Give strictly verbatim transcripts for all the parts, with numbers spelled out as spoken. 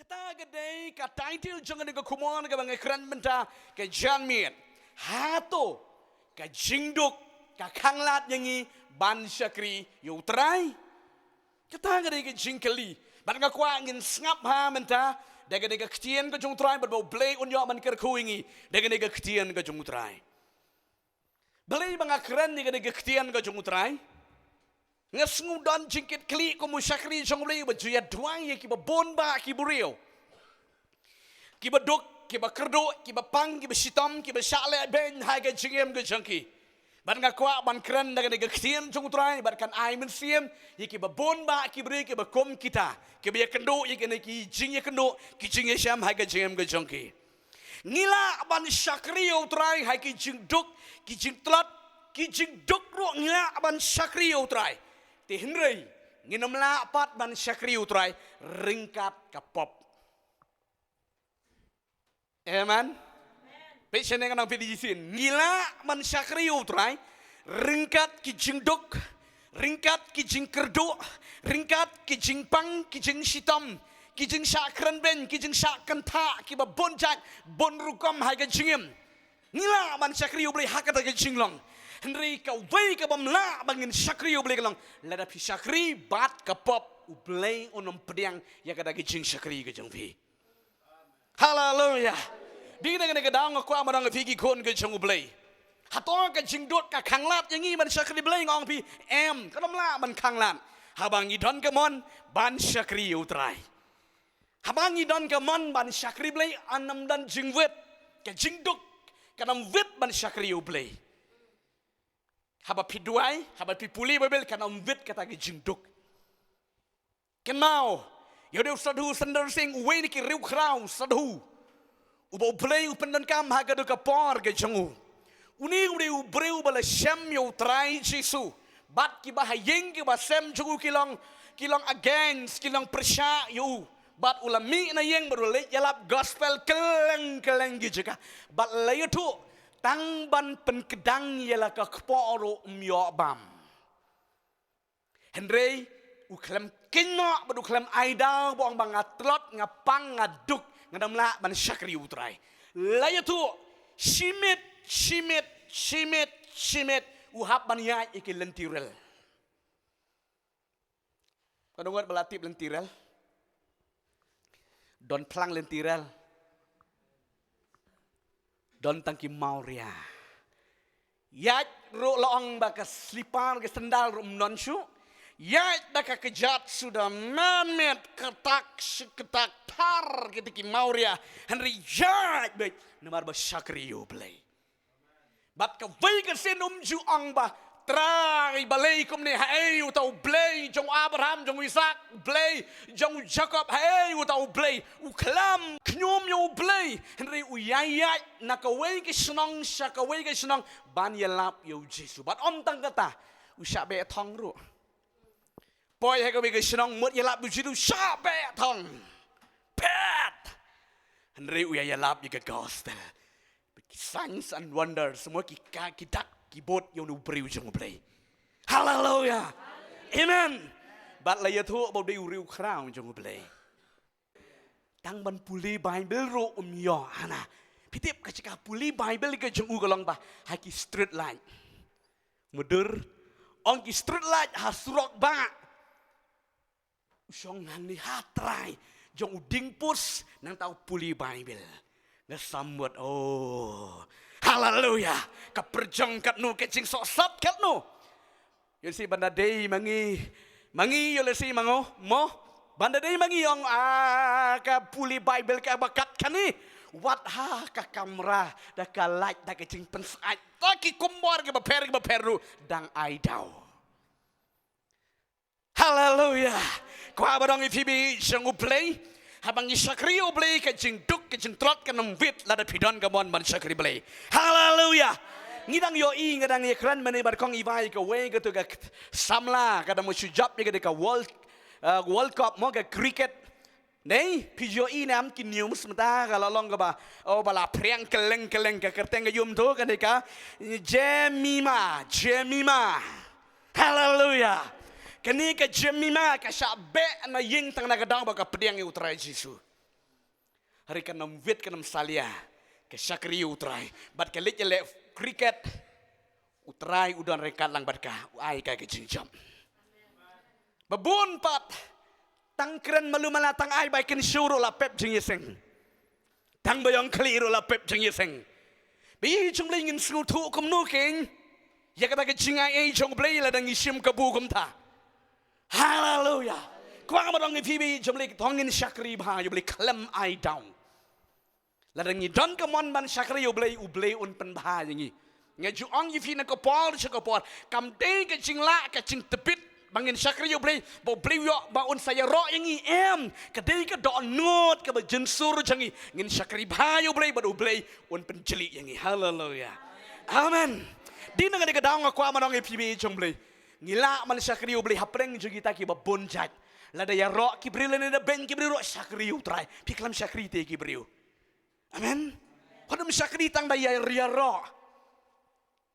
Ta ka dei ka title jong kane ka khubor kaba nga kren mynta, ka janmiet. Hato ka jingduk ka khanglad ïa ngi ban shakri ïa U Trai? Kata ka dei ka jingkylli. Bad nga kwah ngin sngap ha mynta da kane ka ktien ka jong U Trai, bad ba U Blei un ïoh ban kyrkhu ïa ngi da kane ka ktien ka jong U Trai. Balei ba nga kren ïa kane ka ktien ka jong U Trai? Nga sngew don jingkitkhlieh kum u shakri jong U Blei ba ju ïa duwai ïa kiba bun bah ki briew, kiba duk, kiba kyrduh, kiba pang, kiba shitom, kiba shah lehbeiñ ha ka jingim ka jong ki. Bad nga kwah ban kren da kane ka ktien jong U Trai, bad kan ai mynsiem ïa kiba bun bah ki briew kiba kum kita, kiba ïakynduh ïa kine ki jingïakynduh, ki jingïashem ha ka jingim ka jong ki. Ngi lah ban shakri ïa U Trai ha ki jingduk, ki jingtlot, ki jingduk ruh ngi lah ban shakri ïa U Trai. Te hynrei ngin ym lah pat ban shakri ïa U Trai ryngkat ka pop. Amen. Peit shane, nga ong phi da ka shisien, ngi lah ban shakri ïa U Trai ryngkat ki jingduk, ryngkat ki jingkyrduh, ryngkat ki jingpang, ki jingshitom, ki jingshah krenbeiñ, ki jingshah kynthah kiba bun jait bun rukom ha ka jingim. Ngi lah ban shakri ïa U Blei ha kata ka jinglong. Hynrei kawei kaba ym lah ba ngin shakri ïa U Blei ka long, lada phi shakri bad ka pop, U Blei un ym pdiang ïa kata ka jingshakri ka jong phi. Haleluia. Dei na kane ka daw nga kwah ban ong ïa phi ki khun ka jong U Blei, hato ka jingduk ka khanglad ïa ngi ban shakri Blei? Nga ong ïa phi, em, kan ym lah ban khanglad haba ngi don ka mon ban shakri ïa U Trai. Haba ngi don ka mon ban shakri Blei, kan ym don jingwit. Ka jingduk kan ym wit ban shakri ïa U Blei. Haba phi duwai, haba phi pule Baibl, kan ym wit kata ka jingduk. Kynmaw ïa u dei u Sadhu Sundar Singh, uwei na ki riewkhraw sadhu uba U Blei u pyndonkam ha kata ka por ka jong u. Une u dei u briew ba la shem ïa U Trai Jisu. Bad kiba ha ïing kiba sem jong u ki long, ki long against, ki long pyrshah ïa u. Bad u la mih na ïing bad u la leit ïalap gospel kylleng kylleng ki jaka. Bad la ïathuh, tang ban pynkdang ïa la ka kpoh ruh um ïoh bam. Hynrei u khlem kynnoh bad u khlem ai daw, ba ong ba nga tlot, nga pang, nga duk, ngam lah ban shakri U Trai. La ïathuh, shi miet, shi miet, shi miet, shi miet, u hap ban ïaid ïa ki lynti rel. Katno ngut ba la tip lynti rel? Don phlang lynti rel. Don tang ki mawria. Ïaid ruh la ong ba ka slipar, ka sandal ruh ym don shuh. Ïaid da ka kjat suda mynmiet, kyntak shi kyntak, thar kita ki mawria. Hynrei ïaid beit namar ba shakri ïa U Blei. Bad kawei ka sien um ju ong ba, Trai balei kumne, haei uta U Blei jong u Abraham, jong u Isak, U Blei jong u Jakob, haei uta U Blei? U khlem khñium ïa U Blei, hynrei u ïaid ïaid na kawei ka shnong sha kawei ka shnong ban ïalap ïa U Jisu. Bad ym tang kata, u shah beh thong ruh. Poi ha kawei ka shnong, mut ïalap ïa U Jisu, shah beh thong. Phet! Hynrei u ïa ïalap ïa ka gospel. Ki signs and wonders, mo, ki ka, ki dak, ki bud ïa une u briew jong U Blei. Haleluia. Amen. Bad la ïathuh ba u dei u riewkhraw jong U Blei. Tang ban pule Baibl ruh um ïoh, hana. Phi tip ka jaka pule Baibl ka jong u ka long ba ha ki street light. Mutdur, ong ki street light ha surok ba u shong hangne ha trai jong u diengpus, nangta u pule Baibl. Nga sam mut, oh, haleluia. Ka pyrshang katno, ka jingsohsat katno. Ïoh lehse ban da dei ma ngi, ma ngi ïoh lehse ma ngo, mo, ban da dei ma ngi ong, ah, ka pule Baibl kaba kat kane, wat ha ka kamra da ka light, da ka jingpynsyaid, da ki kumbor kiba pher kiba pher ruh dang ai daw. Haleluia. Kwah ban ong ïa phi ba jong U Blei, haba ngi shakri ïa U Blei, ka jingduk, ka jingtlot kan ym wit lada phi don ka mon ban shakri Blei. Haleluia. Ngi dang ïohi, nga dang ïakren mynne bad kong Ibai, kawei katu ka samla ka dang mut shu jop ïa kata ka World, uh, World Cup, mo, ka cricket. Dei, phi ïohi ne em ki news mynta ka la long kaba, oh, ba la phriang kylleng kylleng, ka kyrteng ka ïum tu, kane ka Jemima, Jemima. Haleluia. Kane ka Jemima ka shah beh na ïing tang na ka daw ba ka pdiang ïa U Trai Jisu. Hynrei kan ym wit, kan ym salia ka shakri ïa U Trai. Bad ka leit ïaleh cricket, U Trai u don ryngkat lang bad ka, u ai ka ka jingjop. Ba bun pat, tang kren malu mala, tang ai bai kynshew ruh la pep jingïaseng. Tang ba ïong khlieh ruh la pep jingïaseng. Ba ïa jong Blei ngin sngewthuh kumno kein ïa kata ka jingai ei jong Blei lada ngi shim kabu kumta. Haleluya. Kwah ban ong ïa phi ba ïa jong Blei, to ngin shakri bha ïa U Blei, khlem ai down. Lada ngi don ka mon ban shakri ïa U Blei, U Blei un pynbha ïa ngi. Nga ju ong ïa phi na ka por sha ka por, kam dei ka jinglah ka jingtbit ba ngin shakri ïa U Blei, ba U Blei u ïoh ba un sa ïaroh ïa ngi, em. Ka dei ka dohnud kaba jynsur jong ngi, ngin shakri bha ïa U Blei bad U Blei un pynjylli ïa ngi. Haleluya. Amen. Dei na kane ka daw nga kwah ban ong ïa phi ba ïa jong Blei, ngi lah ban shakri ïa U Blei hapdeng jong kita kiba bun jait. Lada ïaroh ki briew lane da beiñ ki briew ruh, shakri ïa U Trai. Phi khlem shakri te ki briew. Amen. Wat ym shakri tang da ïa, ïaroh.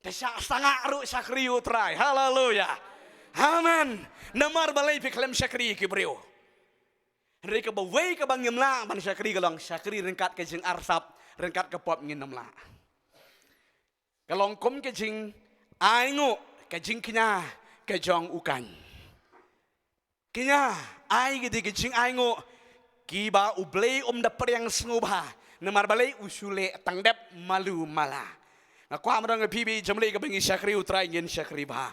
Da shah sangah ruh shakri ïa U Trai. Haleluya. Amen. Namar balei phi khlem shakri ïa ki briew? Hynrei kaba wei kaba ngim lah ban shakri ka long shakri ryngkat ka jingarsap, ryngkat ka pop ngin ym lah. Ka long kum ka jingainguh, ka jingkñia ka jong u Kain. Kñia, ai ki dei ki jingainguh kiba U Blei um da pdiang sngewbha. Namar balei? U shu leh tang dep malu mala. Nga kwah ban ong ïa phi ba ïa jong Blei, kaba ngi shakri ïa U Trai ngin shakri bha.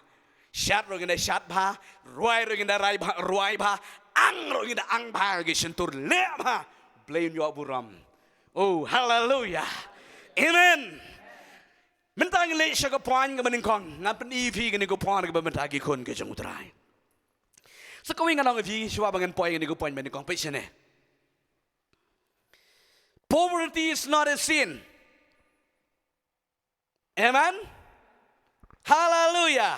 Shad ruh ngin da shad bha, rwai ruh ngin da rai bha, rwai bha, ang ruh ngin da ang bha, ki shyntur leh bha. Blei un ïoh burom. Oh, haleluya. Amen. Mynta ngin leit sha ka point kaba nyngkong, ngan pyni ïa phi kane ka point kaba mynta, ki khun ki jong U Trai. Sa kawei ngan ong ïa phi shuwa ba ngan poi kane ka point ba nyngkong, peit shane. Poverty is not a sin. Amen. Hallelujah.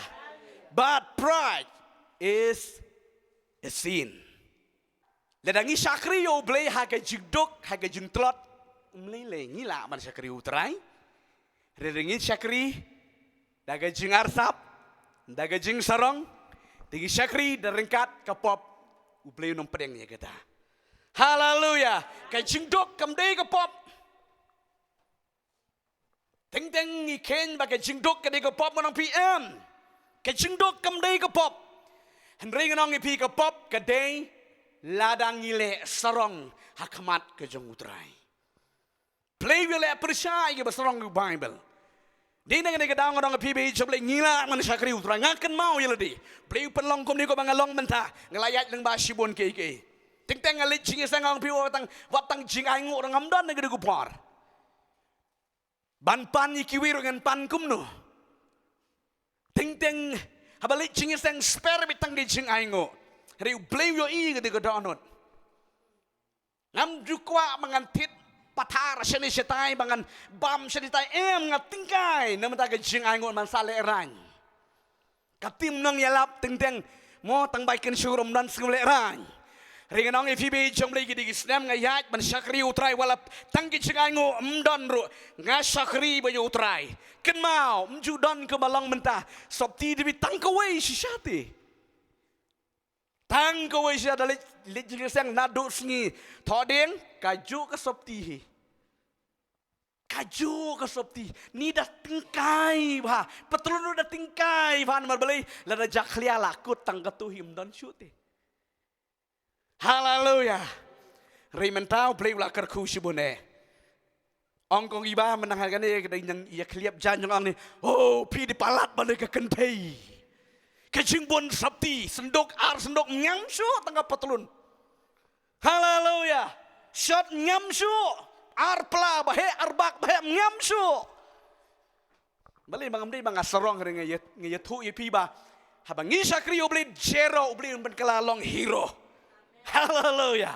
But pride is a sin. Lada ngi shakri ïa U Blei ha ka jingduk, ha ka jingtlot, ym lei lei ngi lah ban shakri ïa U Trai. Hynrei lada ngi shakri da ka jingarsap, da ka jingsarong, lada ngi shakri da ryngkat ka pop, U Blei un ym pdiang ïa kata. Haleluya. Ka jingduk kam dei ka pop. Teng teng ngi kheiñ ba ka jingduk ka dei ka pop, ngan ong ïa phi, em. Ka jingduk kam dei ka pop. Hynrei ngan ong ïa phi, ka pop ka dei lada ngi leh sarong ha khmat ka jong U Trai. Blei u leh pyrshah ïa kiba sarong ïa ka Baibl. Dei na kane ka daw ngan ong ïa phi ba ïa jong Blei ngi lah ban shakri ïa U Trai. Nga kynmaw ïa lade, Blei u pynlong kumne kumba nga long mynta, nga la ïaid lyngba shibun kiei kiei. Teng teng nga leit jingïaseng, nga ong ïa phi, wat tang, wat tang jingainguh ruh ngam don ha kane ka por. Ban pan ïa kiwei ruh ngan pan kumno? Teng teng haba leit jingïaseng, spare beit tang ki jingainguh. Hynrei U Blei u ïohi ïa kata ka dohnud. Ngam ju kwah ba ngan thied pathar shane shatai, ba ngan bam shane shatai, em, nga tyngkai namar ka jingainguh, man sa lehraiñ. Ka tim nongïalap teng teng, mo, tang bai kynshew ruh ym don sngewlehraiñ. Hynrei ngan ong ïa phi ba ïa jong Blei, ki dei ki snem nga ïaid ban shakri ïa U Trai, wat la tang ki jingainguh ym don ruh, nga shakri bha ïa U Trai. Kynmaw, ym ju don kumba long mynta, sopti dei beit tang kawei shisha te. Tang kawei shisha, da leit, leit jingïaseng naduh sngi, thoh dieng, kajuh ka sopti hi. Kajuh ka sopti. Ni da tyngkai bha. Patlun ruh da tyngkai bha, namar balei? Lada jakhlia la kut tang katto hi, ym don shuh te. Haleluya. Hynrei mynta U Blei u la kyrkhu shibun eh. Ong kong Iba mynta ha kane ka dei nang ïa khlieh jaiñ, ong ne, oh, phi dei palat ba ne ka kynthei. Ka jingbun sopti, synduk ar synduk, ngam shuh tang ka patlun. Haleluya. Shot ngam shuh. Ar pla ba heh, ar bak ba heh, ngam shuh. Balei ba ngam dei ba nga sarong, hynrei nga ïa, nga ïathuh ïa phi ba haba ngi shakri ïa U Blei, jero U Blei un pynkylla long hero. Haleluya.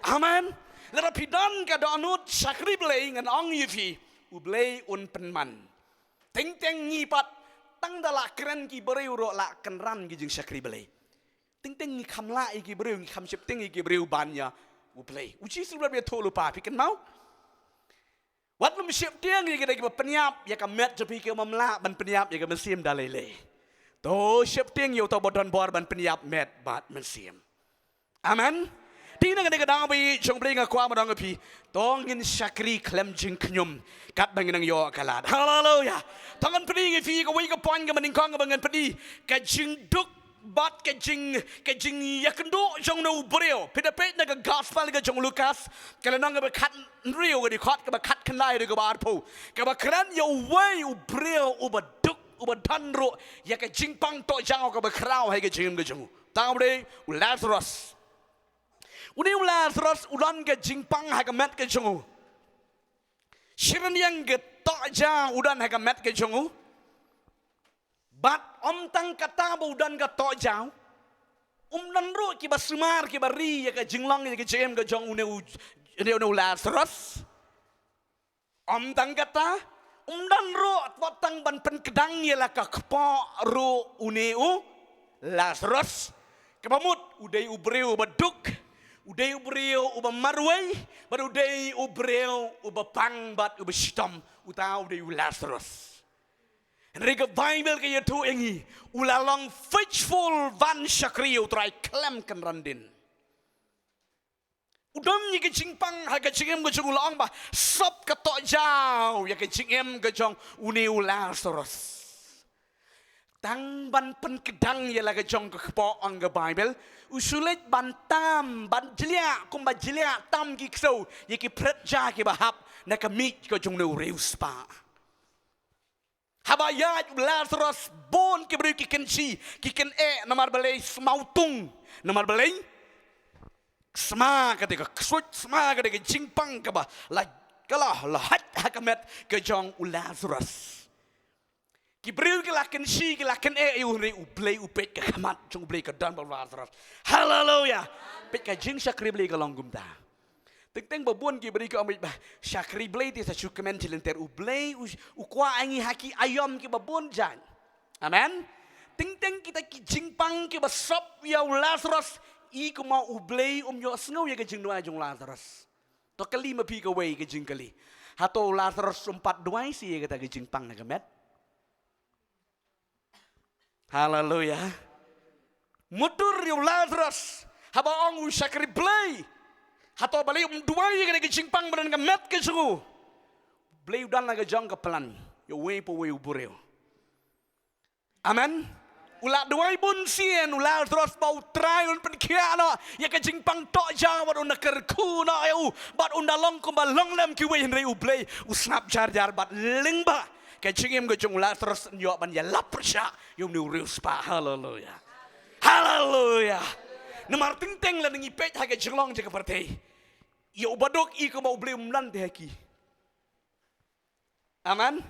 Amen. Lada phi don ka dohnud shakri Blei, ngan ong ïa phi, U Blei un pynman. Teng teng ngi pat, tang da la kren ki briew ruh la kynran ki jingshakri Blei. Teng teng ngi kham lah ïa ki briew, ngi kham sheptieng ïa ki briew ban ïa U Blei. U Jisu u la ïathuh lypa, phi kynmaw? Wat nym sheptieng ïa ki da kiba pynïap ïa ka met jong phi, ki bym lah ban pynïap ïa ka mynsiem da lei lei. To sheptieng ïa uto ba don bor ban pynïap met bad mynsiem. Amen. Te na kane ka daw ba ïeit jong U Blei nga kwah ban ong ïa phi, to ngin shakri khlem jingkhñium katba ngin nang ïoh ka lad. Haleluya. To ngan pyni ïa phi kawei ka point kaba nyngkong kaba ngan pyni, ka jingduk bad ka jing, ka jingïakynduh jong une u briew. Phi da peit na ka gospel ka jong u Lukas, ka lynnong kaba khathynriew, ka dkhot kaba khatkhyndai haduh kaba arphew, kaba kren ïa uwei u briew uba duk, uba don ruh ïa ka jingpang tohjaw kaba khraw ha ka jingim ka jong u. Uta u dei u Lazarus. Une u Lazarus u don ka jingpang ha ka met ka jong u. Shi rynïeng ka tohjaw u don ha ka met ka jong u. Bad ym tang kata ba u don ka tohjaw, um don ruh kiba sumar kiba ri ïa ka jinglong ïa ka jingim ka jong une u, une, une u Lazarus. Ym tang kata, um don ruh wat tang ban pynkdang ïa la ka kpoh ruh une u Lazarus. Kaba mut u dei u briew uba duk, u dei u briew uba marwei, bad u dei u briew uba pang bad uba shitom, uta u dei u Lazarus. Hynrei ka Baibl ka ïathuh ïa ngi, u la long faithful ban shakri ïa U Trai khlem kynran dien. U don ïa ka jingpang ha ka jingim ka jong u, la ong ba sop ka tohjaw ïa ka jingim ka jong une u Lazarus. Tang ban pynkdang ïa la ka jong ka kpoh, ong ka Baibl, u shu leit ban tam, ban jliah, kumba jliah tam ki ksew ïa ki phred ja kiba hap na ka miej ka jong une u riewspah. Haba ïaid u Lazarus, bun ki briew ki kynshi, ki kyneh, namar balei? Smaw tung. Namar balei? Sma kata ka ksuid, sma kata ka jingpang kaba la, ka la, la hait ha ka met ka jong u Lazarus. Ki briew ki la kynshi, ki la kyneh ïa u, hynrei U Blei u peit, ka khmat jong U Blei ka don bad u Lazarus. Haleluya. Peit ka jingshakri Blei ka long kumta. Teng teng ba bun ki briew ki ong ba shakri Blei te sa shu kmen shi lynter. U Blei u, u kwah ïa ngi ha ki aïom kiba bun jait. Amen. Teng teng kita ki jingpang kiba sop ïa u Lazarus, i kumno U Blei um ïohsngew ïa ka jingduwai jong u Lazarus? To kylli ma phi kawei ka jingkylli. Hato u Lazarus um pat duwai shi ïa kata ka jingpang na ka met? Haleluya. Mutdur ïa u Lazarus, haba ong u shakri Blei, hato balei um duwai ïa kane ka jingpang ba don ha ka met ka jong u? Blei u don la ka jong ka plan ïa uwei pa uwei u briew. Amen. U la duwai bun sien u Lazarus ba U Trai un pynkhiah noh ïa ka jingpang tohjaw, bad un da kyrkhu noh ïa u, bad un da long kumba long lem kiwei, hynrei U Blei u sngap jar jar bad lyngba ka jingim ka jong u Lazarus un ïoh ban ïalap pyrshah ïa une u riewspah. Haleluya. Haleluya. Namar teng teng lada ngi peit ha ka jinglong jong ka pyrthei, ïa u baduk i kumba U Blei um don te ha ki. Amen.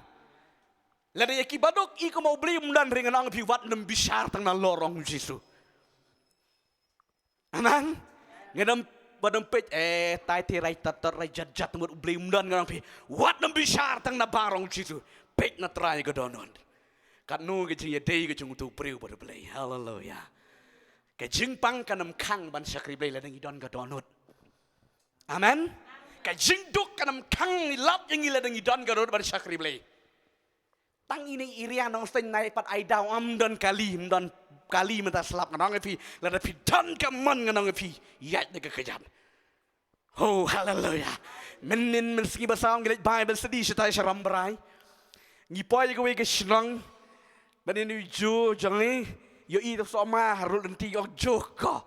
Lada ïa ki baduk i kumba U Blei um don, hynrei ngan ong ïa phi, wat nym bishar tang nalor, ong u Jisu. Amen. Ngan nym, wat nym peit, eh, tai te rai tat tat, rai jat jat, mut U Blei um don, ngan ong ïa phi, wat nym bishar tang nabar, ong u Jisu. Peit na Trai ka dohnud. Katno ka jingïadei ka jong uto u briew bad U Blei. Haleluya. Ka jingpang kan nym khang ban shakri Blei lada ngi don ka dohnud. Amen. Ka jingduk kan nym khang lap ïa ngi lada ngi don ka dohnud ban shakri Blei. Tang ine i area Nongstoiñ, nai pat ai daw, ym don kali, ym don kali mynta, slap, ngan ong ïa phi, lada phi don ka mon, ngan ong ïa phi, ïaid da ka kjat. Oh, haleluya. Mynnin mynsngi ba saw ngi leit Bible study shatai sha Rambrai. Ngi poi ïa kawei ka shnong. Mynnin u Joe jong ngi, ïohi da u sohma ha rud lynti, ong, Joe ko.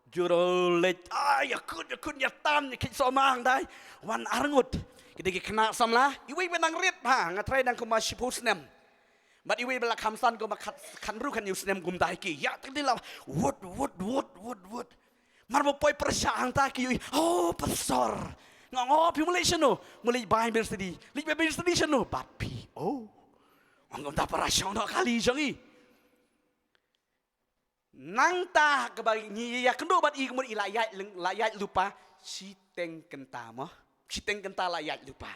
Joe ruh leit, ai, ïakut, ïakut, ïatam, ïakit sohma hangtai. Wan arngut. Ki dei ki khynnah samla, iwei ba nang rit, ha, nga trai dang kumba shiphew snem. Bad iwei ba la kham san kumba khat, khathynriew khathynñiew snem kumta hi ki. Ïa, tang dei la, wut, wut, wut, wut, wut. Mar ba poi pyrshah hangta ki ïohi, oh, pastor. Nga ong, oh, phi mut leit shano? Mut leit Bible study. Leit Bible study shano? Bad phi, oh. Ong kumta, para shong noh kali jong i. Nangta kaba ngi ïakynduh bad i, ka mut i la ïaid lyng-, la ïaid lypa shiteng kynta mo. Shiteng kynta la ïaid lypa.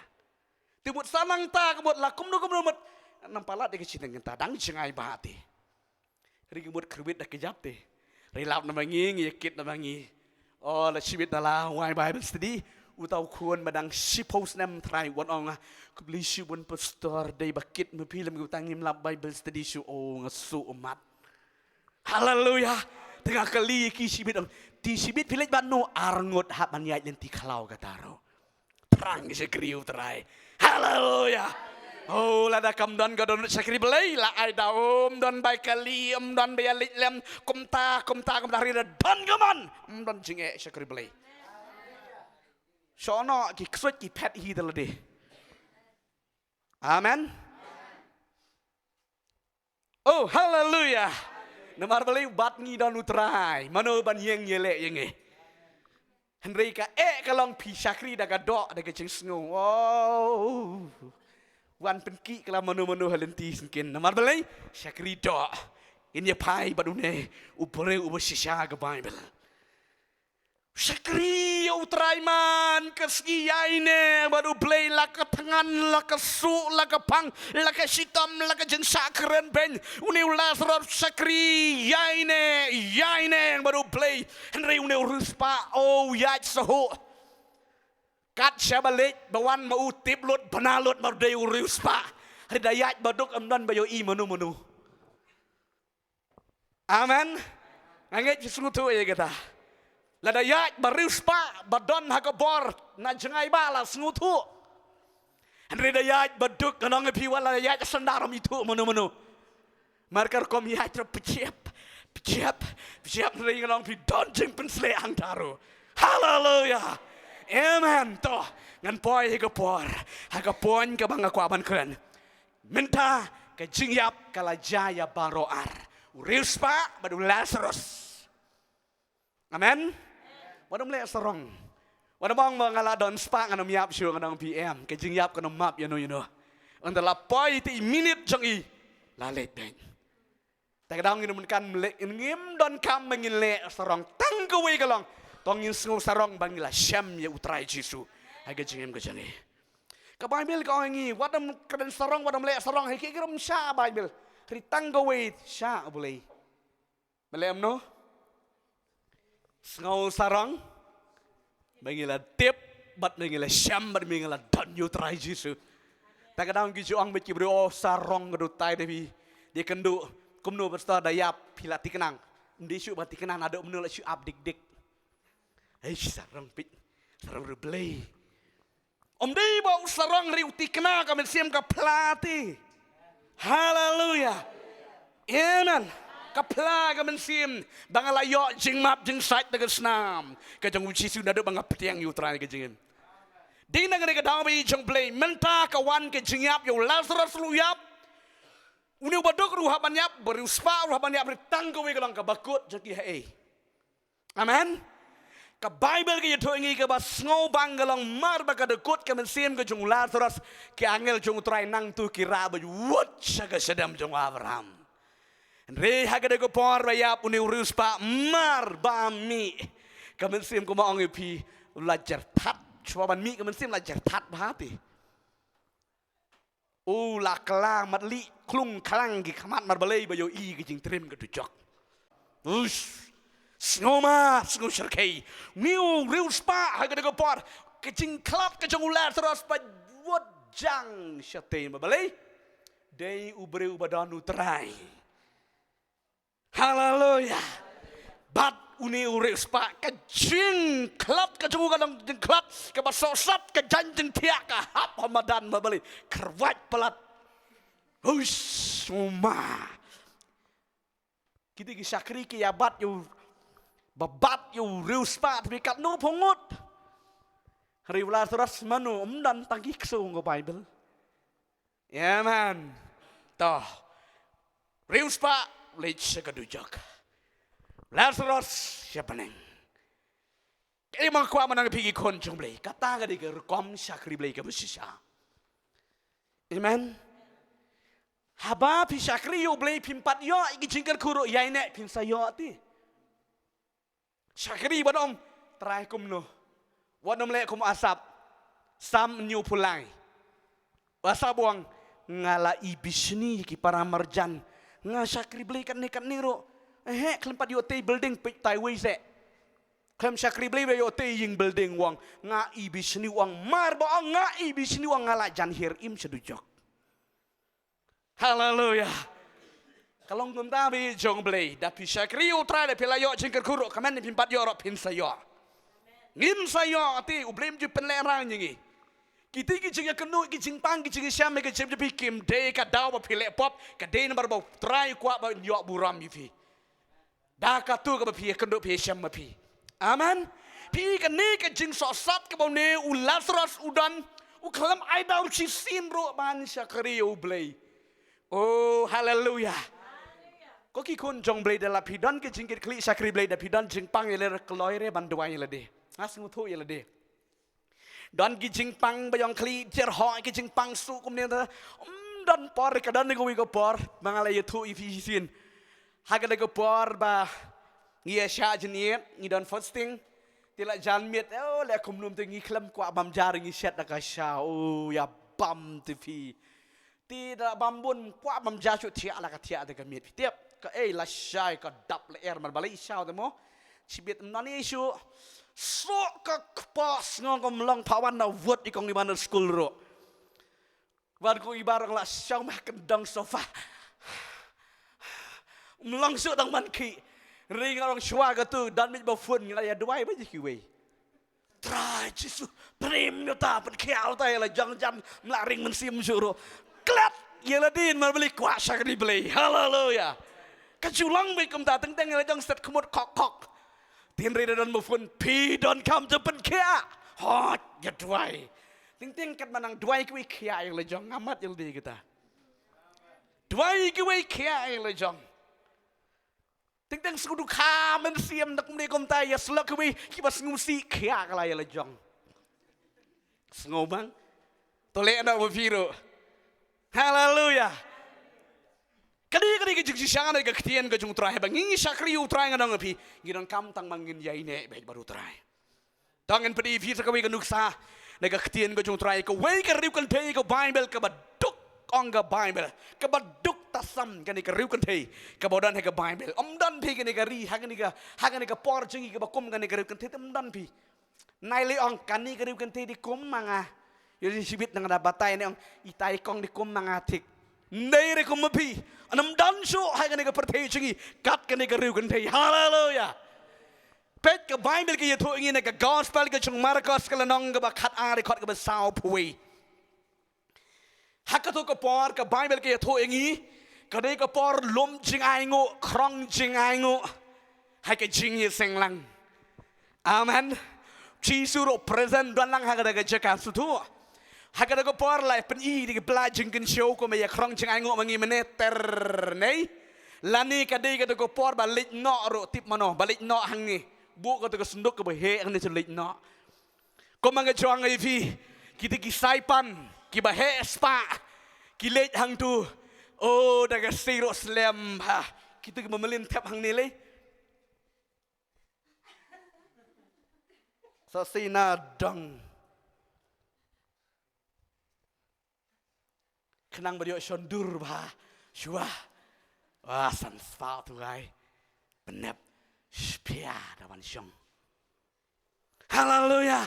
Te mut sa nangta ka mut la kumno kumno mut, nang palat ïa ka shiteng kynta, dang jngai bha te. Ri ka mut kyrwit da kjat te. Ri lap na ma ngi, ngi ïakit na ma ngi. O, la shibit na la wai Bible study. Uta u khun ba dang shiphew snem trai, wat ong, khublei shibun pastor, dei ba kit ma phi lem, uta ngim lap Bible study shuh. O, nga sngewmat. Haleluya. Te nga kylli ïa ki shibit, ong, "Te shibit phi leit bad no?" "Arngut, hap ban ïaid lynti khlaw kata ruh." Thrang shakri U Trai. Haleluya. Oh, lada kam don ka dohnud shakri Blei, la ai da, um don bai kali, um don bai leit lem, kumta, kumta, kumta, hynrei da don ka mon, um don jingeh shakri Blei. Shono ki ksuid ki phet hi da lade. Amen. Oh, haleluya. Namar balei? Bad ngi don U Trai, mano ban ïeng ïaleh ïa ngi? Hynrei ka eh ka long phi shakri da ka doh, da ka jingsngew. Oh. Wan pynkhiah ka la mano mano ha lynti syngkien. Namar balei? Shakri doh. Ngin ïa phai bad une u briew uba shisha ka Baibl. Shakri ïa U Trai man ka sngi, ïaineh bad U Blei, la ka thngan, la ka suh, la ka phang, la ka shitom, la ka jingshah kren beiñ. Une u Lasarus shakri, ïaineh, ïaineh bad U Blei. Hynrei une u riewspah, oh, ïaid shuh. Kat shaba leit ba wan ma u, tip lut, bna lut, mar dei u riewspah. Hynrei da ïaid ba duk, ym don ba ïohi mano mano. Amen. Nga ngeit phi sngewthuh ïa kata. Lada ïaid ba riewspah ba don ha ka bor, na jngai ba la sngewthuh. Hynrei da ïaid ba duk, nga ong ïa phi, wat la ïaid sandar, ym ithuh mano mano. Mar ka rukom ïaid ruh pjep, pjep, pjep, hynrei nga ong ïa phi, don jingpynshlur hangta ruh. Haleluya. Amen. To, ngan poi ha ka por, ha ka point kaba nga kwah ban kren. Mynta ka jingïap ka la jia ïa baroh ar, u riewspah bad u Lasarus. Amen. Wat ym leh sarong. Wat ym ong ba nga la don spah ngan ym ïap shuh, ngan ong ïa phi, em, ka jingïap kan ym map ïano ïano. Ynda la poi te i minit jong i, la leit beit. Te ka daw ngin ym kan leh, ngim donkam ba ngin leh sarong. Tang kawei ka long, to ngin sngew sarong ba ngi la shem ïa U Trai Jisu ha ka jingim ka jong ngi. Ka Baibl ka ong ïa ngi, wat ym kren sarong, wat ym leh sarong, ha kiei kiei ruh ym shah Baibl. Hynrei tang kawei shah U Blei. Balei, em, no? Sngew sarong ba ngi la tip bad ba ngi la shem bad ba ngi la don ïa U Trai Jisu. Te ka daw ki ju ong bad ki briew, oh, sarong ka dei tai da phi. Dei kynduh, kumno ba sdang da ïap phi la thikna? Ym dei shuh ba thikna, naduh mynno la shu ap dik dik. Hei, sarong peit, sarong riewblei. Ym dei ba u sarong hynrei u thikna, ka mynsiem ka phla te. Haleluya. Amen. Ka phla ka mynsiem ba nga la ïoh jingmap jingsait da ka snam ka jong U Jisu naduh ba nga pdiang ïa U Trai ha ka jingim. Dei na kane ka daw ba ïeit jong U Blei, mynta ka wan ka jingïap ïa u Lasarus ruh u ïap. Une uba duk ruh u hap ban ïap, ba riewspah ruh u hap ban ïap, hynrei tang kawei ka long, kaba kut jong ki haei? Amen. Ka Baibl ka ïathuh ïa ngi kaba sngewbang ka long, mar ba ka da kut ka mynsiem ka jong u Lasarus, ki angel jong U Trai nangta ki rah bad wut sha ka shadem jong u Abraham. Hynrei ha kata ka por ba ïap une u riewspah, mar ba mih ka mynsiem, kumba ong ïa phi, u la jyrthat. Shuwa ban mih ka mynsiem la jyrthat bha te. U la kylla matlieh, klung khlang ki khmat, mar balei? Ba ïohi ka jingtriem ka dujok. Ush. Sngewma, sngewshyrkhei. Une u riewspah ha kata ka por, ka jingkhlad ka jong u Lasarus ba wut jang shatei, mar balei? Dei u briew ba don U Trai. Haleluya. Bad une u riewspah, ka jingkhlad ka jong u ka long jingkhlad kaba sohsat, ka jaiñ jingthiah ka hap ha madan, mar balei? Kyrwat palat. Hush, uma. Kita ki shakri ki ïa bat ïa u, ba bat ïa u riewspah, te phi, katno phi ngut? Hynrei u Lasarus mano, ym don tang ki ksew, ong ka Baibl. Amen. To. Riewspah leit sha ka dujok. Lasarus sha bneng. Kaei ba nga kwah ban ong ïa phi ki khun jong U Blei, kata ka dei ka rukom shakri Blei kaba shisha. Amen. Haba phi shakri ïa U Blei, phim pat ïoh ïa ki jingkyrkhu ruh, ïaineh phin sa ïoh te. Shakri, wat ym, Trai, kumno? Wat ym leh kum u Asaph. Salm hynñiewphew lai. U Asaph u ong, nga la ibishni ïa ki para marjan. Nga shakri Blei katne katne ruh. Eh, khlem pat ïoh tei building, peit tai wei seh. Khlem shakri Blei ba ïoh tei ïing building, u ong, nga ibishni, u ong, mar ba ong nga ibishni, u ong, nga la jan hiar im sha dujok. Haleluya. Ka long kumta bad jong U Blei, da phi shakri U Trai, da phi la ïoh jingkyrkhu ruh, kmen phim pat ïoh ruh phin sa ïoh. Ngin sa ïoh te U Blei um ju pynlehrain ïa ngi. Kiti ki jingïakynduh, ki jingpang, ki jingïashem, ki jingïashem jong phi kim dei ka daw ba phi leh pop, ka dei namar ba U Trai u kwah ban ïoh burom ïa phi. Da katu kaba phi ïakynduh, phi ïashem ma phi. Amen. Phi, kane ka jingsohsat kaba une u Lazarus u don, u khlem ai daw shisien ruh ban shakri U Blei. Oh, haleluya. Ko ki khun jong U Blei, da la phi don ki jingkitkhlieh shakri Blei, da phi don jingpang ïalade, kloi re ban duwai ïalade. Nga sngewthuh ïalade. Don ki jingpang ba ïong khlieh, jer hok, ki jingpang suk kumne te. Um don por, ka don kawei ka por ba nga la ïathuh ïa phi shisien. Ha kane ka por ba ngi ïa shah jingïeit, ngi don fasting. Te la jan miet, oh, leh kumno te ngi khlem kwah bam ja, ngi shet da ka sha, oh, ïa bam te phi. Te da bam bun, kwah bam ja shuh, thiah la ka thiah te ka miet. Tip, kaei, lashai ka dap lyer, mar balei sha te mo. Shibit ym don ei shuh. Suk ka kpoh, sngew kum long pha wan na wut i kong i ban skul ruh. Wan kong i ba rong la shong ma kyndong sofa. Ym long shuh tang ban khih. Ring rong shuwa katu, don miet ba phone, ngi la ïa duwai bad kiwei. Trai Jisu, pynrem ïa uta, pynkhiah uta ïa la jong, jan ym lah ring mynsiem shuh ruh. Klet ïa la dien, mar balei, kwah shakri Blei. Haleluya. Ka ju long beit kumta, teng teng ïa la jong set khmut khok khok. Te hynrei da don ba phone, phi donkam ju pynkhiah. Hooid, ïa duwai. Teng teng katba nang duwai kiwei, khiah ïa la jong, nga mad ïa lade kita. Duwai kiwei, khiah ïa la jong. Teng teng sngewdukha mynsiem, da kumne kumta ïa syllok kiwei, kiba sngewsih, khiah ka la ïa la jong. Sngew bang. To leh noh ma phi ruh. Haleluya. Kane, kane ka jingshisha na ka ktien ka jong U Trai, haba ngi shakri U Trai, nga ong ïa phi, ngi donkam tang ba ngin ïaineh beit bad U Trai. To ngin peit ïa phi sa kawei ka nuksa na ka ktien ka jong U Trai, kawei ka riew kynthei ka Baibl kaba duk, ong ka Baibl, kaba duk tasam kane ka riew kynthei kaba don ha ka Baibl. Ym don phi kane ka ri, ha kane ka, ha kane ka por jong ngi kaba kum kane ka riew kynthei, te ym don phi. Nai lei ong kane ka riew kynthei dei kum ma nga. Ïoh shibit nang da batai ne ong, itai kong dei kum ma nga thik. Ym dei re kum ma phi. Ym don shuh ha kane ka pyrthei jong ngi kat kane ka riew kynthei. Haleluya. Peit ka Baibl ka ïathuh ïa ngi na ka Gospel ka jong u Markos ka lynnong kaba khatar, dkhot kaba sawphew wei. Ha kato ka por ka Baibl ka ïathuh ïa ngi, ka dei ka por lum jingainguh, khrong jingainguh ha ka jingïaseng lang. Amen. Jisu ruh present don lang ha kata ka jaka shuh. Ha kata ka por la pyni da ki bla jingkynshew kumba ïa khrong jingainguh ma ngi mynne ter nei. Lane ka dei kata ka por ba leit noh ruh, tip mano ba leit noh hangne. Buh kata ka synduk kaba heh hangne, shu leit noh. Kumba nga jong ïa phi, kita ki saipan kiba heh spah ki leit hangtu. Oh, da ka sei ruh slem ha. Kita kiba mlien thep hangne lei. Sa sei na dang. Khnang ba ïoh shon dur bha shuwa. Wa san spah tu gai. Pynep. Shpia da wan shong. Haleluya.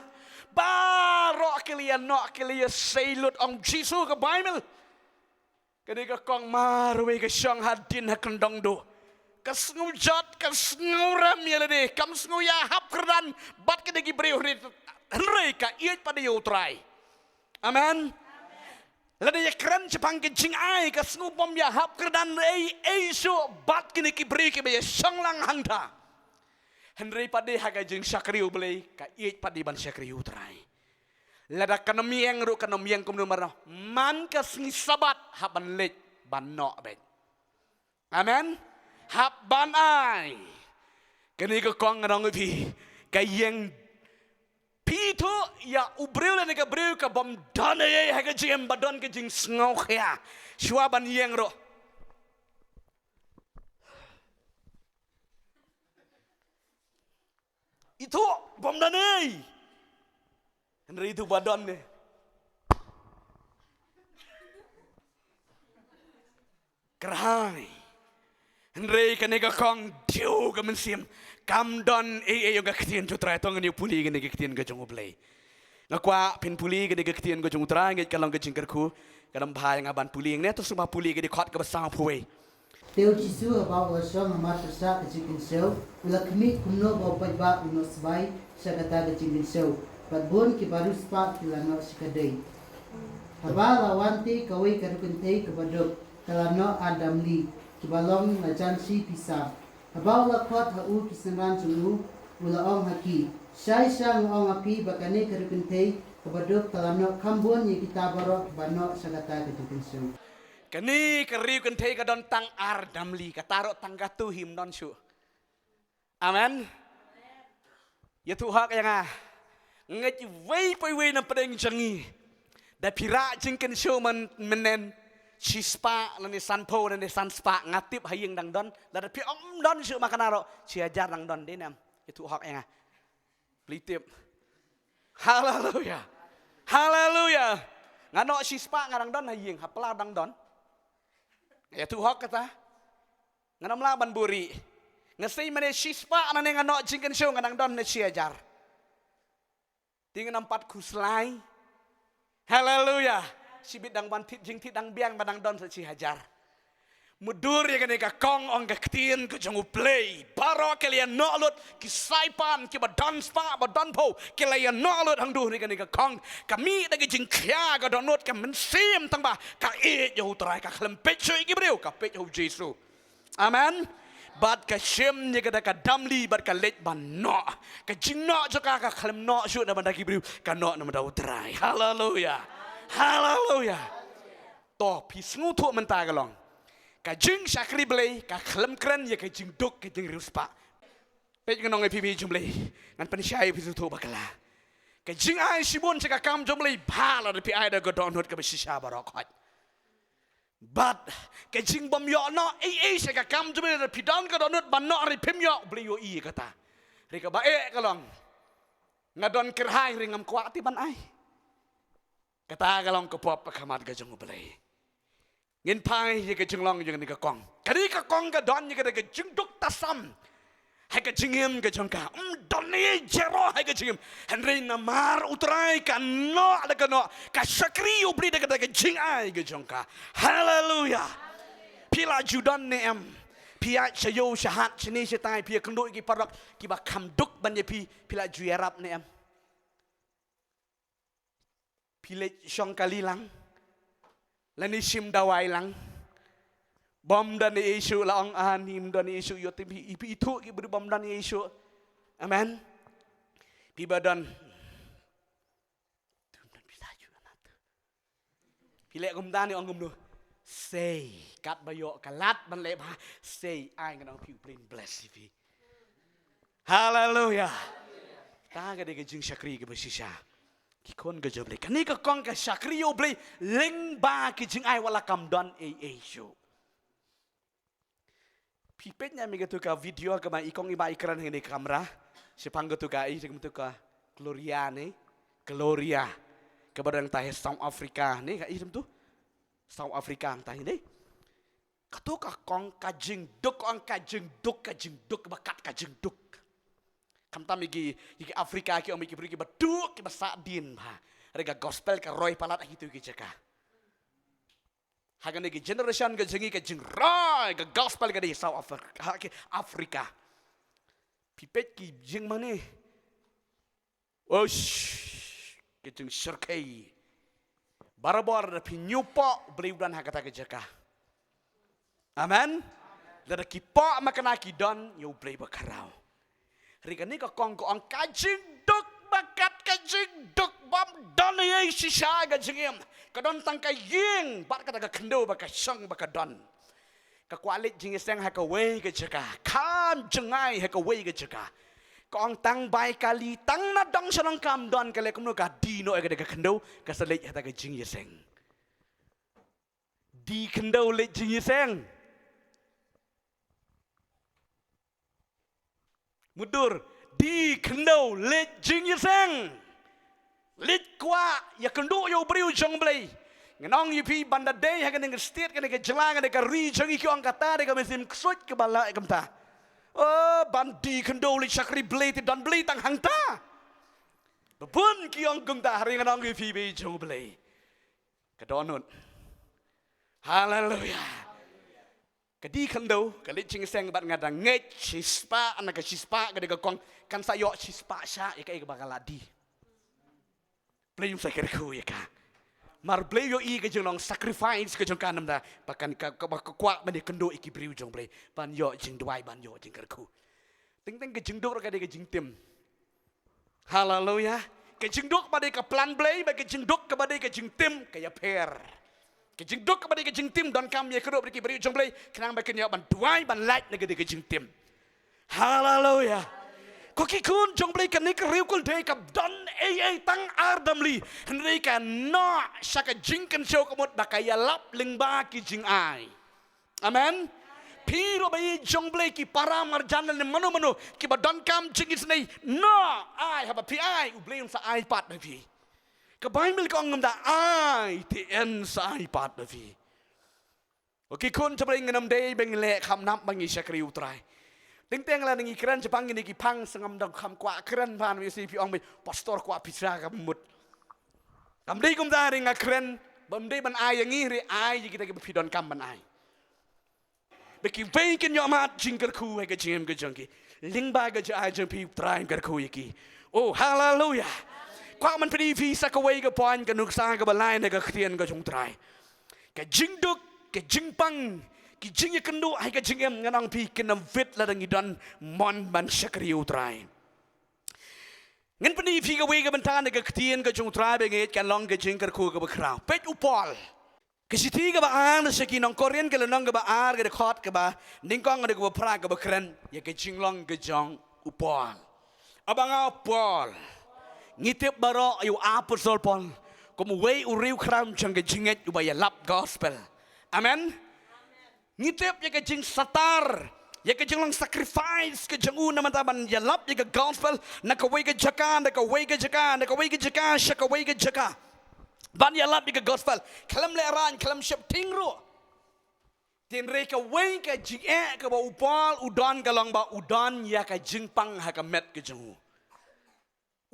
Baroh ki la ïa noh, ki la ïa sei lut, ong Jisu, ka Baibl. Kane ka kong marwei ka shong hadien ha kyndong duh. Ka sngew jot, ka sngew rem ïa lade, kam sngew ïa hap kyrdan bad kine ki briew, hynrei, hynrei ka ïeit pat ïa U Trai. Amen. Lada ïa kren shaphang ka jingai, ka sngew bym ïa hap kyrdan ei ei shuh bad kine ki briew kiba ïa shong lang hangta. Hynrei pat de ha ka jingshakri U Blei, ka ïeit pat de ban shakri U Trai. Lada kan ym ïeng ruh, kan ym ïeng kumno mar, man ka sngi Sabat hap ban leit ban noh beit. Amen. Hap ban ai. Kane ka kong nga ong ïa phi, ka ïeng. Phi ithuh ïa u briew lane ka briew ka bym don ei ei ha ka jingim, ba don ka jingsngewkhia shuwa ban ïeng ruh? Ithuh bym don ei. Hynrei ithuh ba don ne. Kyrhai. Hynrei kane ka kong, diew ka mynsiem. Kam don ei ei ïa ka ktien jong U Trai. To ngin ïa pule kane ka ktien ka jong U Blei. Nga kwah phin pule kane ka ktien ka jong U Trai, ngeit ka long ka jingkyrkhu. Ka dang bha ïa nga ban pule hangne, to sngewbha pule ka dkhot kaba sawphew wei. Te u Jisu haba u la shong ha mat pyrshah ka jingkynshew, u la khmih kumno ba u paidbah u noh sbai sha kata ka jingkynshew. Bad bun ki bariewspah ki la noh shakadei. Haba la wan te kawei ka riewkynthei kaba duk, ka la noh ar damli, kiba long la jan shi pisa. Haba u la khot ha u ki synran jong u, u la ong ha ki, shai sha nga ong ha phi ba kane ka riewkynthei kaba duk ka la noh kham bun ïa kita baroh kiba noh sha kata ka jingkynshew. Kane ka riewkynthei ka don tang ar damli, kata ruh tang katu hi ym don shuh. Amen. Ïathuh hok ïa nga. Ngeit iwei pa iwei na pdeng jong ngi, da phi rah jingkynshew mynnin, shispah lane sanphew lane sanspah, nga tip ha ïing dang don. Lada phi ong ym don shuh ma kane ruh, shi hajar dang don, dei ne em? Ïathuh hok ïa nga. Phi tip. Haleluya. Haleluya. Nga noh shispah nga dang don ha ïing, ha pla dang don. Ïathuh hok kata. Ngan ym lah ban buhrieh. Nga sei mynne shispah, nangne nga noh jingkynshew nga dang don na shi hajar. Te ngan ym pat khuslai. Haleluya. Shibit dang ban thied jingthied dang biang ba dang don sa shi hajar. Mutdur ïa kane ka kong, ong ka ktien ka jong U Blei, baroh ki la ïa noh lut, ki saipan kiba don spah ba don phew ki la ïa noh lut hangto ha kane ka kong. Ka mih da ka jingkhia ka dohnud, ka mynsiem tang ba ka ïeit ïa U Trai, ka khlem peit shuh ïa ki briew, ka peit ïa U Jisu. Amen. Bad ka shim ïa kata ka damli bad ka leit ban noh. Ka jingnoh jong ka ka khlem noh shuh na bynta ki briew, ka noh na bynta U Trai. Haleluya. Haleluya. To, phi sngewthuh mynta ka long, ka jingshakri Blei ka khlem kren ïa ka jingduk ka jingriewspah. Peit, ngan ong ïa phi, phi jong Blei, ngan pynshai ïa phi sngewthuh bakla. Ka jingai shibun sha ka kam jong Blei, bha lada phi ai da ka dohnud kaba shisha baroh khoit. Bad ka jingbym ïoh noh ei ei sha ka kam jong Blei, lada phi don ka dohnud ban noh hynrei phim ïoh, Blei ïohi ïa kata. Hynrei kaba eh ka long, nga don kyrhai hynrei ngam kwah te ban ai. Kata ka long ka pop ha khmat ka jong U Blei. Ngin phai ïa ka jinglong jong kane ka kong. Kane ka kong ka don ïa kata ka jingduk tasam ha ka jingim ka jong ka. Ym don ei ei jero ha ka jingim. Hynrei namar U Trai ka noh da ka noh, ka shakri U Blei da kata ka jingai ka jong ka. Haleluya. Phi la ju don ne em? Phi ïaid sha ïew sha hat, shane shatai, phi ïakynduh ïa ki paralok kiba kham duk ban ïa phi, phi la ju ïarap ne em? Phi leit shong kali lang, lane shim dawai lang. Bym don ei ei shuh, la ong ani ym don ei ei shuh, ïoh te phi, phi ithuh ki briew bym don ei ei shuh. Amen. Phi ba don. Phi leh kumta ne ong kumno? Sei, katba ïoh ka lad ban leh bha, sei, ai ngan ong phi, U Blei un bless ïa phi. Haleluya. Ta ka dei ka jingshakri kaba shisha. Ki khun ka jong U Blei. Kane ka kong ka shakri ïa U Blei lyngba ki jingai wat la kam don ei ei shuh. Phi peit ne em ïa katu ka video kaba i kong i Bah i kren hangne ha ka kamra. Shaphang katu ka, i katu ka Gloria ne. Gloria. Kaba dang tah ha South Africa ne, ka i tu. South Africa tah ne. Katu ka kong ka jingduk, ong ka jingduk, ka jingduk, ba kat ka jingduk. Khamtam ïa ki, ïa ki Africa ki ong ïa ki briew kiba duk, kiba sahdien bha. Hynrei ka gospel ka roi palat ha kitu ki jaka. Ha kane ka generation ka jong ngi ka jingroi ka gospel ka dei South Africa, ha ki Africa. Phi peit ki jingmane. Ush, ki jingshyrkhei. Barabor da phi ñiewpoh, Blei u don ha kata ka jaka. Amen. Lada ki poh makna ki don ïa U Blei bakhraw. Hynrei kane ka kong ka ong ka jingduk ba kat ka jingduk, bym don ei ei shisha ka jingim. Ka don tang ka ïing bad kata ka khyndew ba ka shong ba ka don. Ka kwah leit jingïaseng ha kawei ka jaka, kham jngai ha kawei ka jaka. Ka ong tang bai kali, tang na dong sha nong kam don, ka leh kumno, ka die noh ïa kata ka khyndew, ka sa leit ha kata ka jingïaseng. Die khyndew leit jingïaseng. Mutdur, die khyndew leit jingïaseng. Leit kwah ïakynduh ïa u briew jong U Blei. Ngan ong ïa phi, ban da dei ha kane ka state, kane ka jylla, kane ka ri jong ngi, ki ong kata dei ka mynsiem ksuid kaba lah kumta. Oh, ban die khyndew leit shakri Blei te don Blei tang hangta. Ba bun ki ong kumta, hynrei ngan ong ïa phi, ba i jong U Blei. Ka dohnud. Haleluya. Ka die khyndew, ka leit jingïaseng bad nga da ngeit shispah, na ka shispah ka dei ka kong, kan sa ïoh shispah shah ïa kaei kaba ka la die. Blei un sa kyrkhu ïa ka. Mar Blei u ïohi ka jinglong sacrifice ka jong ka namar ba kan ka, ka, ba ka kwah ban ïakynduh ïa ki briew jong Blei ban ïoh jingduwai, ban ïoh jingkyrkhu. Teng teng ka jingduk ruh ka dei ka jingtim. Haleluya. Ka jingduk ba dei ka plan Blei, bad ka jingduk kaba dei ka jingtim ka ïapher. Ka jingduk kaba dei ka jingtim donkam ïakynduh bad ki briew jong Blei, khnang ba kin ïoh ban duwai ban lait na ka dei ka jingtim. Haleluya. Ko ki khun jong Blei, kane ka ri u kul dei kaba don ei ei tang ar damli. Hynrei ka noh sha ka jingkynshew ka mut ba ka ïalap lyngba ki jingai. Amen. Phi ruh ba ïeit jong Blei, ki para marjan ne mano mano kiba donkam jingisynei, noh ai, haba phi ai, U Blei un sa ai pat ba phi. Ka Baibl ka ong ngam da ai, te yn sa ai pat ba phi. Ko ki khun jong Blei, ngin ym dei ba ngi leh kham nap ba ngi shakri U Trai. Teng teng lada ngi kren shaphang kine ki phang, sngewbha dang kham kwah kren bha, ym sngewbha phi ong ba pastor kwah pisa ka mut. Kam dei kumta, hynrei nga kren ba ym dei ban ai ïa ngi, hynrei ai ïa kita kiba phi donkam ban ai. Ba kiwei kin ïoh mad jingkyrkhu ha ka jingim ka jong ki. Lyngba ka jingai jong phi U Trai un kyrkhu ïa ki. Oh, haleluya. Kwah ban pyni ïa phi sa kawei ka point, ka nuksa kaba lai na ka ktien ka jong U Trai. Ka jingduk, ka jingpang, ki jingïakynduh ha ka jingim, ngan ong phi, kin ym fit lada ngi don mon ban shakri U Trai. Ngan pyni ïa phi kawei ka bynta na ka ktien ka jong U Trai, ba ngeit kan long ka jingkyrkhu kaba khraw. Peit u Paul. Ka shithi kaba ar na sha ki nong Korinth, ka lynnong kaba ar, ka dkhot kaba nyngkong haduh kaba phra, kaba kren ïa ka jinglong ka jong u Paul. Haba nga u Paul, ngi tip baroh ïa u apostol Paul kum uwei u riewkhram jong ka jingngeit uba ïalap gospel. Amen. Ngi tip ïa ka jingsatar, ïa ka jinglong sacrifice ka jong u namar ban ïalap ïa ka gospel na kawei ka jaka, na kawei ka jaka, na kawei ka jaka sha kawei ka jaka. Ban ïalap ïa ka gospel, khlem lehraiñ, khlem sheptieng ruh. Hynrei kawei ka jingeh kaba u Paul u don ka long ba u don ïa ka jingpang ha ka met ka jong u.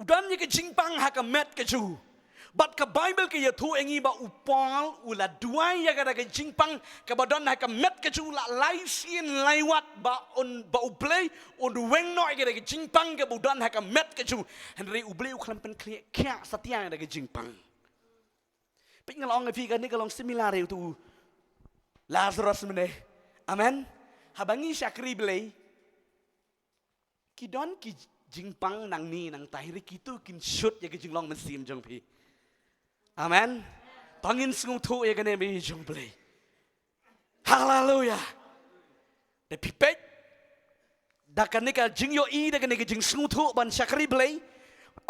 U don ïa ka jingpang ha ka met ka jong u. Bad ka Baibl ka ïathuh ïa ngi ba u Paul u la duwai ïa kata ka jingpang kaba don ha ka met ka jong u la lai sien lai wat ba un, ba U Blei un weng noh ïa kata ka jingpang kaba u don ha ka met ka jong u. Hynrei U Blei u khlem pynkhiah, khiah satia ïa kata ka jingpang. Peit, nga la ong ïa phi, kane ka long similar ïa utu u Lazarus mynne. Amen. Haba ngi shakri Blei, ki don ki jingpang nangne nangtai, hynrei kitu kin shut ïa ka jinglong mynsiem jong phi. Amen. To ngin sngewthuh ïa kane, ba ïeit jong Blei. Haleluya. Da phi peit, da kane ka jingïohi, da kane ka jingsngewthuh ban shakri Blei,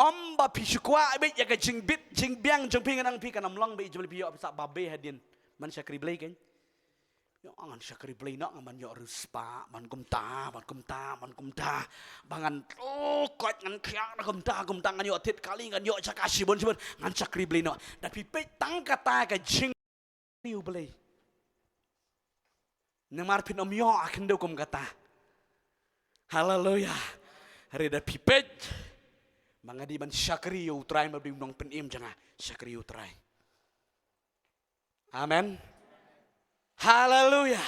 ym ba phi shu kwah beit ïa ka jingbit jingbiang jong phi, ngan ong phi, kan ym long, ba ïeit jong Blei, phi ïoh phi sah babe hadien ban shakri Blei kein. Ïoh ngan shakri Blei noh, ngan ban ïoh riewspah, ban kumta, ban kumta, ban kumta. Ba ngan, oh, koit ngan khiah na kumta, kumta, ngan ïoh thied kali, ngan ïoh jaka shibun shibun, ngan shakri Blei noh. Da phi peit tang kata ka jing ïa U Blei. Namar phin ym ïoh ha khyndew kum kata. Haleluya. Hynrei da phi peit, ma nga dei ban shakri ïa U Trai, ma dei u nongpynim jong nga, shakri ïa U Trai. Amen. Haleluya.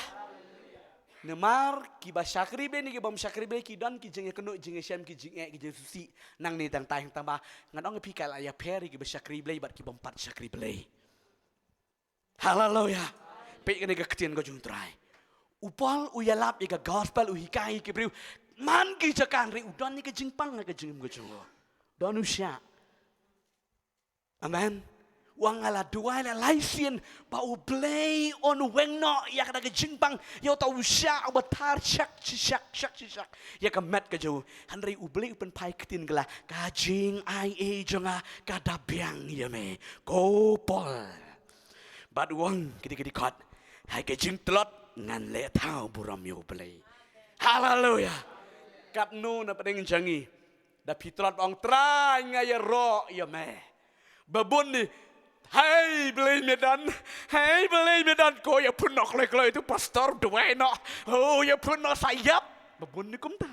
Namar kiba shakri Blei ne kibym shakri Blei, ki don ki jingïakynduh, jingïashem, ki jingeh, ki jingsngewsih nangne tangtai, tangba ngan ong ïa phi, ka la ïapher ïa kiba shakri Blei bad kibym pat shakri Blei. Haleluya. Peit kane ka ktien ka jong U Trai. U Paul u ïalap ïa ka gospel, u hikai ïa ki briew man ki jaka, hynrei u don ïa ka jingpang ha ka jingim ka jong u. Don u shah. Amen. U ong, nga la duwai la lai sien ba U Blei un weng noh ïa kata ka jingpang, ïa uta u shah uba thar shak shi shak, shak shi shak ïa ka met ka jong u. Hynrei U Blei u pynphai ktien, ka la, ka jingaiei jong nga ka da biang ïa me, ko Paul. Bad u ong, kiti kiti kot, ha ka jingtlot ngan leh thaw burom ïa U Blei. Haleluya. Katno na pdeng jong ngi, da phi tlot, ong, Trai, nga ïaroh ïa me. Ba bun ni, hei Blei me don, hei Blei me don, ko ïa pun noh kloi kloi tu pastor duwai noh, oh ïa pun noh sa ïap. Ba bun ni kumta.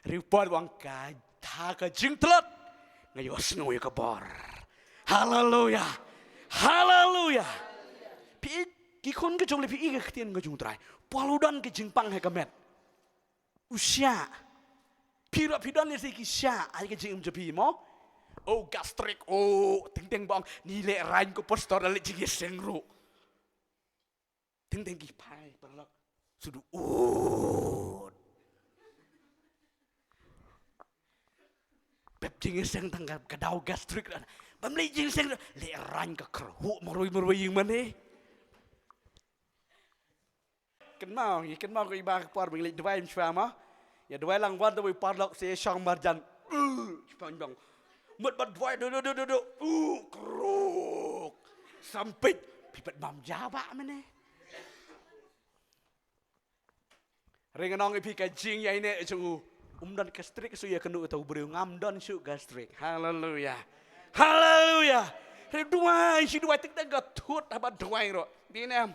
Hynrei u Paul u ong, ka ha ka jingtlot nga ïohsngew ïa ka bor. Haleluya. Haleluya. Phi Ki khun ka jong U Blei, phi i ka ktien ka jong U Trai. Paul u don ka jingpang ha ka met. U shah. Phi ruh phi don lehse ki shah ha ka jingim jong phi mo. Oh, gastric, oh, teng teng ba ong ngi lehraiñ ko pastor, la leh jingïaseng ruh. Teng teng ki phai paralok. Shu duh ut. Pep jingïaseng tang ka, ka daw gastric ruh. Bym leh jingïaseng ruh, lehraiñ ka kyrhuh marwei marwei ïing mane. Kynmaw, ngi kynmaw ko i ba ka por ba ngi leit duwai mynshwa mo. Ïa duwai lang wan da wei paralok sa ïa shong marjan. Uh, shipang jong. Mut ba duwai, du, du, du, du, du. Uh, kruk. Sampit. Phi pat bam jaba mane. Ring nong ïa phi ka jingïaineh jong u. Um don gastric shu ïa kano uta u briew, ngam don shuh gastric. Haleluya. Haleluya. Ring duwai, shu duwai, tik tik ka thut haba duwai ruh. Dei ne em.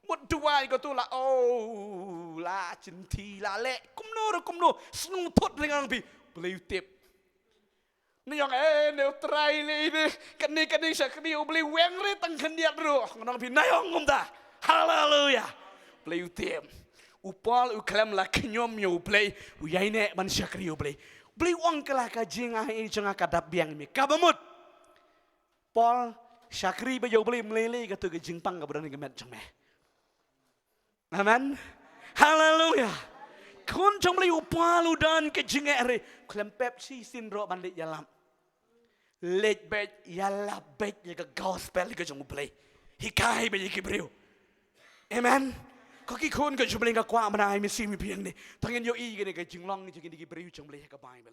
Mut duwai ko tu la, oh, la chynti la leh. Kumno ruh kumno. Sngew thut ring nong ïa phi. Blei u tip. Ngi ong, eh, ne u Trai lei ne, kane kane shakri U Blei weng re tang khyndiat ruh. Ngan ong phi, nai ong kumta. Haleluya. Blei u tip. U Paul u khlem la khñium ïa U Blei, u ïaineh ban shakri U Blei. Blei u ong, ka la ka jingaiei jong nga ka dap biang ïa me. Kaba mut. Paul, shakri bha ïa U Blei, ym lei lei kato ka jingpang kaba don ha ka met jong me. Amen. Haleluya. Khun jong U Blei, u Paul u don ka jingeh re. Khlem pep shisien ruh ban leit ïalap. Leit beit, ïalap beit ïa ka gospel ka jong U Blei. Hikai beit ïa ki briew. Amen. Ko ki khun ka jong U Blei, nga kwah ban ai mynsiem ïa phi hangne. Tang ngin ïohi kane ka jinglong jong kine ki briew jong U Blei ha ka Baibl.